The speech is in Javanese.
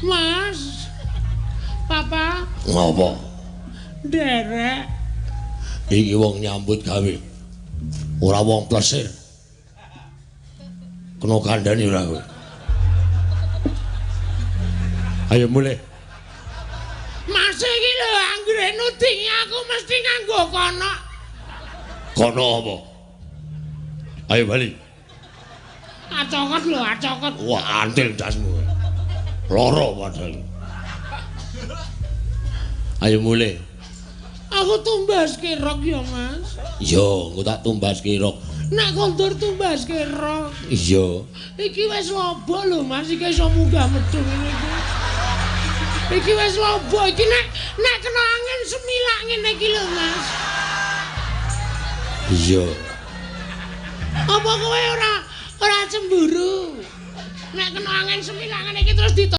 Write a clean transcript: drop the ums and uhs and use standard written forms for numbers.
Mas. Papa. Ngopo? Nderek. Iki wong nyambut gawe. Ora wong plesir. Kena kandhani ora kowe. Ayo mulih. Mas iki lho anggere nudingi aku mesti nganggo kono. Kono apa? Ayo bali. Acokot lho, acokot. Wah, antil dasmu. Loro padahal. Ayo mulih. Aku tumbas kerok ya, Mas. Iya, engko tak tumbas kerok. Nek kondur tumbas kerok. Iya. Iki wis lobo lho, Mas. Iki iso munggah medhun ngene iki. Iki wis lobo iki nek kena angin semilak ngene iki lho, Mas. Iya. Apa kowe ora cemburu? Nek kena angin semilak ngene iki terus